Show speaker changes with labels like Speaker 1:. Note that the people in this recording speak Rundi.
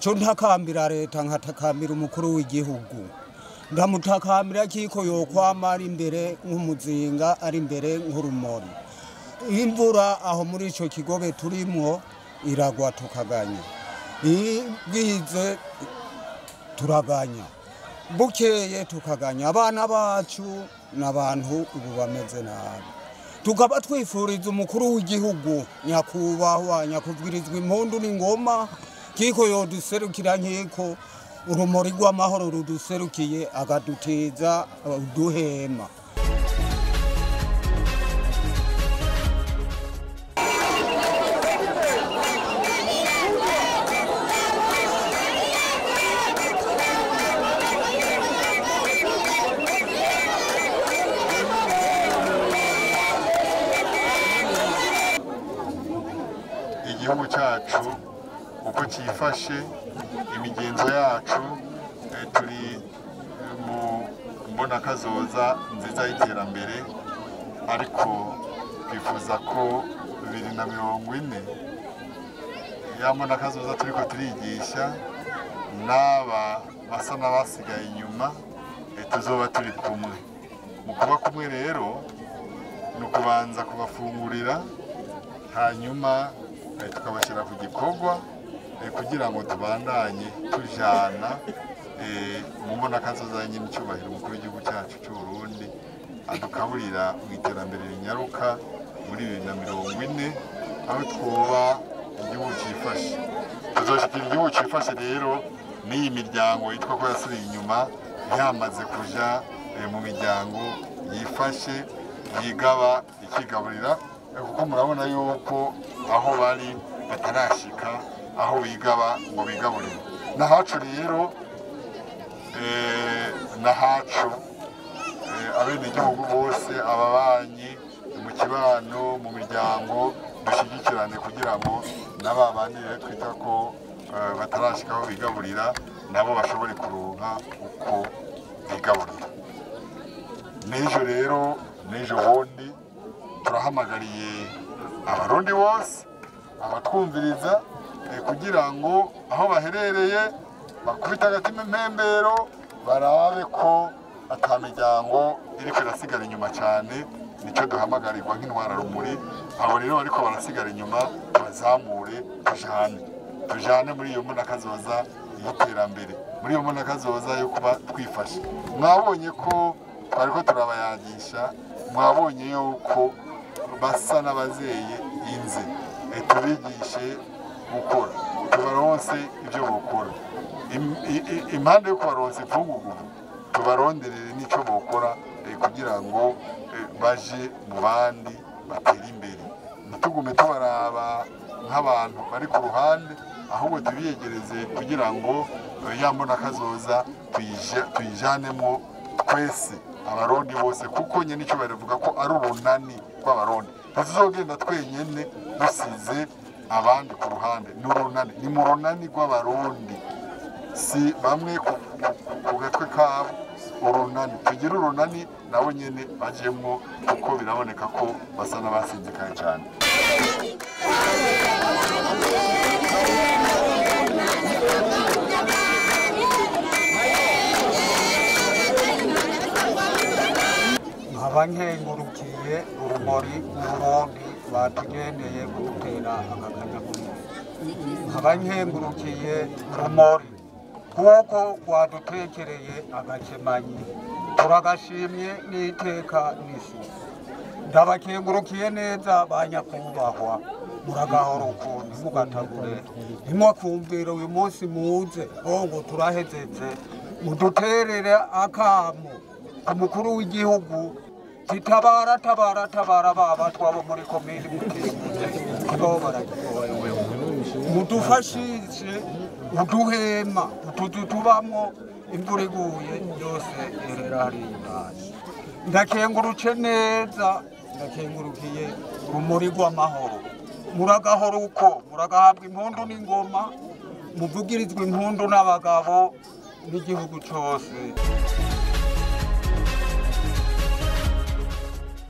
Speaker 1: Cyo ntakambira leta nkatakambira umukuru w'igihugu, ndamutakambira kiko yokwama ari imbere nk'umuzinga, ari imbere nk'urumori. Imvura aho muri ico kigobe turimwo iragwa tukaganya, bwize turaganya, bukeye tukaganya. Abana bacu n'abantu ubu bameze nabi. Tukaba twifuriza umukuru w'igihugu nyakubahwa nyakubwirizwa impundu n'ingoma kiko yoduserukira nkiko urumuri rw'amahoro ruduserukiye, akadutiza uduhema.
Speaker 2: Igihugu cyacu uko cyifashe, imigenzo yacu, turi mu mbonakazoza nziza y'iterambere, ariko twifuza ko 2040 ya mbonakazoza turiko turigisha n'aba basa n'abasigaye inyuma, tuzoba turi kumwe. Mu kuba kumwe rero ni ukubanza kubafungurira, hanyuma tukabashyira ku gikorwa kugira ngo tubandanye tujana mu mbonakazoza n'icyubahiro umukuru w'igihugu cyacu cy'u Burundi adukaburira mu iterambere rinyaruka muri 2040, aho twoba igihugu cyifashe. Tuzoshikira igihugu cyifashe rero n'iyi miryango yitwa ko yasubiye inyuma yamaze kuja mu miryango yifashe, yigaba ikigaburira, kuko murabona yuko aho bari batarashika aho bigaba ngo bigaburire. Nahacu rero, nahacu abenegihugu bose, ababanyi mu kibano, mu miryango, dushyigikirane kugira ngo n'aba bandi rero twita ko batarashika aho bigaburira nabo bashobore kuronka uko bigaburira. N'ejo rero, n'ejo bundi turahamagariye abarundi bose abatwumviriza kugira ngo aho baherereye bakubita agatima impembero, barabe ko ata miryango iriko irasigara inyuma cyane. Nicyo duhamagarirwa nk'intwararumuri. Abo rero bariko barasigara inyuma tubazamure, tujane muri iyo mbonakazoza y'iterambere, muri iyo mbonakazoza yo kuba twifashe. Mwabonye ko twariko turabayagisha, mwabonye yuko basa n'abazeye inze. Tubigishe gukora, tubaronse ibyo bokora. Impande yo kubaronsa imfungurwa, tubaronderere n'icyo bokora kugira ngo baje mu bandi batere imbere. Ntitugume tubaraba nk'abantu bari ku ruhande, ahubwo tubiyegereze kugira ngo ya mbonakazoza tuyijanemo twese abarundi bose, kuko nyene icyo baravuga ko ari urunani rw'abarundi. Ntituzogenda twenyene dusize abandi ku ruhande. Ni urunani, ni mu runani rw'abarundi, si bamwe ku gatwe kabo. Urunani, tugire urunani nabo nyene bajemwo, kuko biraboneka ko basa n'abasinzikaye cyane.
Speaker 1: Nkaba nkengurukiye urumuri rw'Uburundi batugendeye kudutera aka kanyamuneza. Nkaba nkengurukiye urumuri kuko rwadutekereye agakemanyi, turagashimye n'iteka n'isuku. Ndabakengurukiye neza ba nyakubahwa, muragahora ukuntu ntimugatagure, ntimwakumvire uyu munsi muze ngo turahezeze, muduterere akamo ku mukuru w'igihugu titabara tabara tabara baba twabo muri komini Mutimbuzi bo baragiye, mudufashishe uduhema utuzu tubamwo imvura iguye yose irera hariya hasi. Ndakenguruke neza, ndakengurukiye urumuri rw'amahoro. Muragahora uko muragahabwa impundu n'ingoma, muvugirizwa impundu n'abagabo n'igihugu cose.